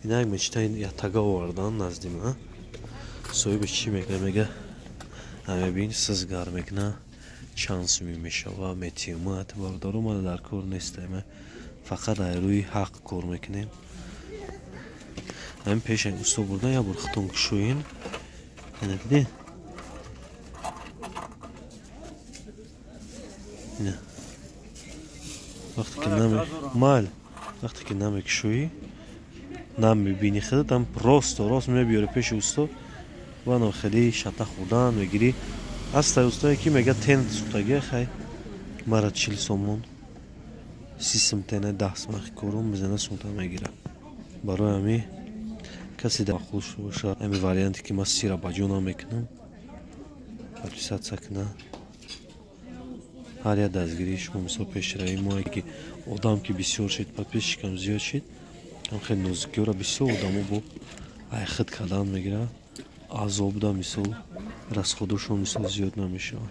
Инак мечта ятага овардан назди ма. Соҳиби чӣ мега? Мега ҳамебин сизгар мекуна, чанд суми мешава, метиҳмат. Бародаро, мана дар кор нестем, фақат ай рӯи ҳақ кор мекунем. Ҳамин пеша усто бурдан, як бор хитон кушоин. Ина дидед? Ина вақте ки наме мал, вақте ки намекушоӣ, намебини худатам, просто рост мебиёри пеши усто ва нам хеле шата хӯрдан мегирӣ. Ҳастай устое ки мега тен сӯхтагия, хай мара 40 сомон, 30 сум тена, 10 сум корум мезана, сумта мегира. Барои ҳами касе маъқул боша ҳами варианте ки ман сира ба ҷо намекунам, подписаться куна. Ҳар як дастгирии шумо мисол пешравии мо, ки одам ки бисёр шид, подписчикам зиёд шид, ҳам хеле нозукиёра бисёр одамо бо айхид кардан мегирад, азобда мисол расходошон мисол зиёд намешавад.